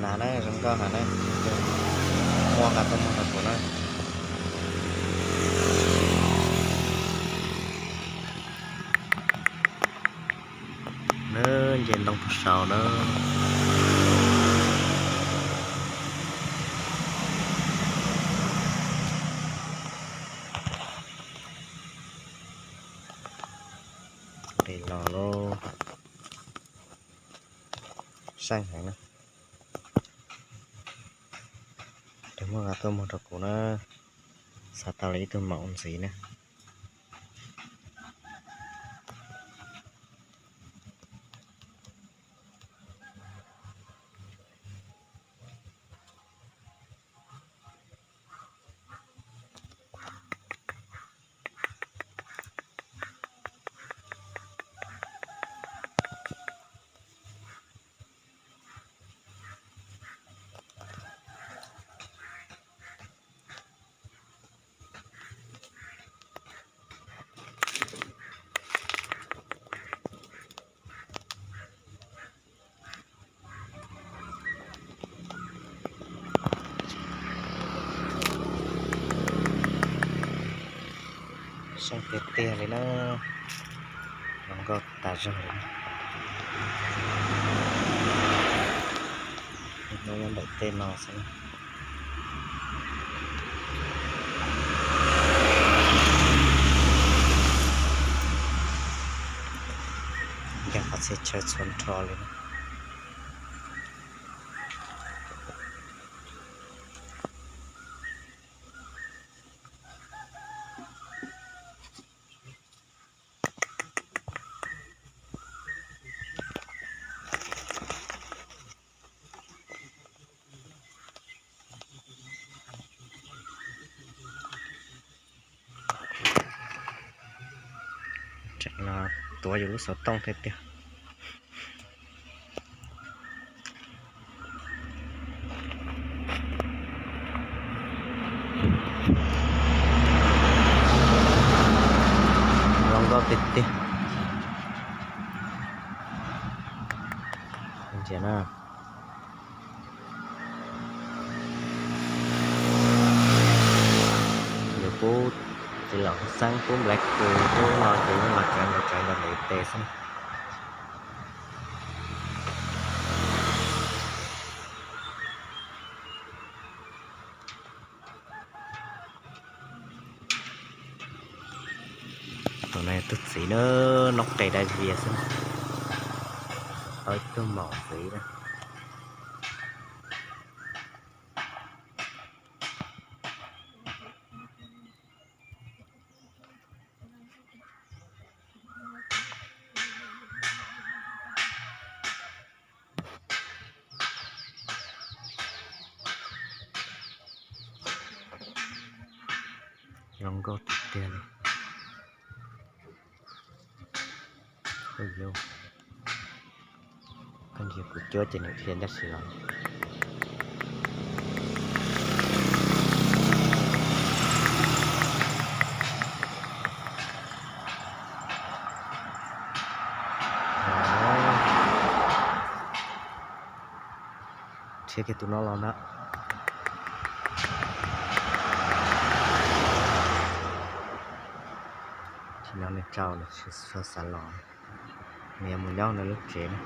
Hav na, zoo nkauj hav na, muaj nqa tuaj muag rau kuv na. Na, nce ntoo puag saud na. Nqis los lauj. Seej heev na. Tus muaj nqa tuaj muag rau kuv na, xav tau li ib tug maum ntxiv na. Seej tiag tiag li na, zoo nkauj tas zog li. Nyob nyob ntawm tej no xwb. Nkag qhov txhia chaw txhua nrho li na. Tseem los tuav yus lub xov tooj thiab tiag. Zoo nkauj tiag tiag. Ntsia na. Yus pub txiv lam xeeb pub nplav kws pub no ces yeej los tsav ntaus tsav ntaus ntev tes xwb. Tus no yog tug txiv na, noob qes dai vias xwb. Tau ib tug maum ntxiv na. Zoo nkauj tiag tiag li. Ua, koj ntsia kuv cuab ces nws dhia ncaj si los. Rhiab kiag tus no los ntag. Tsis no nws tsaus, nws tsis tshua xav los, nws yuav mus nyob nws lub tsev na.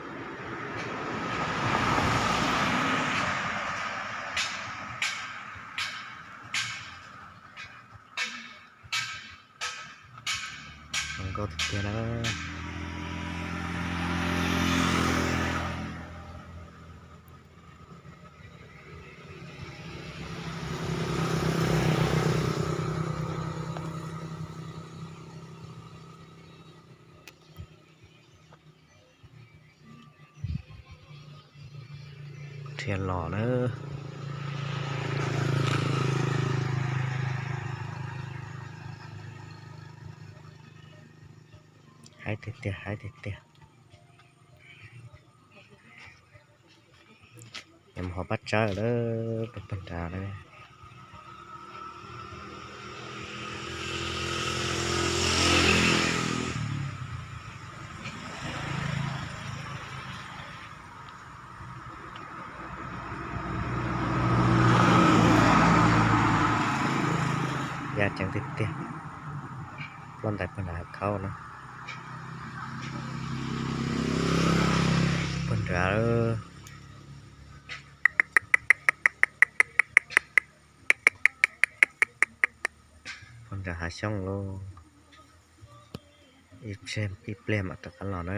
Zoo nkauj tiag tiag na. Rhiab los na. Haib tiag tiag, haib tiag tiag. Mus hauv pab tsawb lawm, pab pag nrad lawm. Ceev tiag tiag. Ploj ntais puag nram hav khaub na. Puag nrad, puag nrad hav xyoob lauj. Ib pliag, ib pliag mam rov qab los na.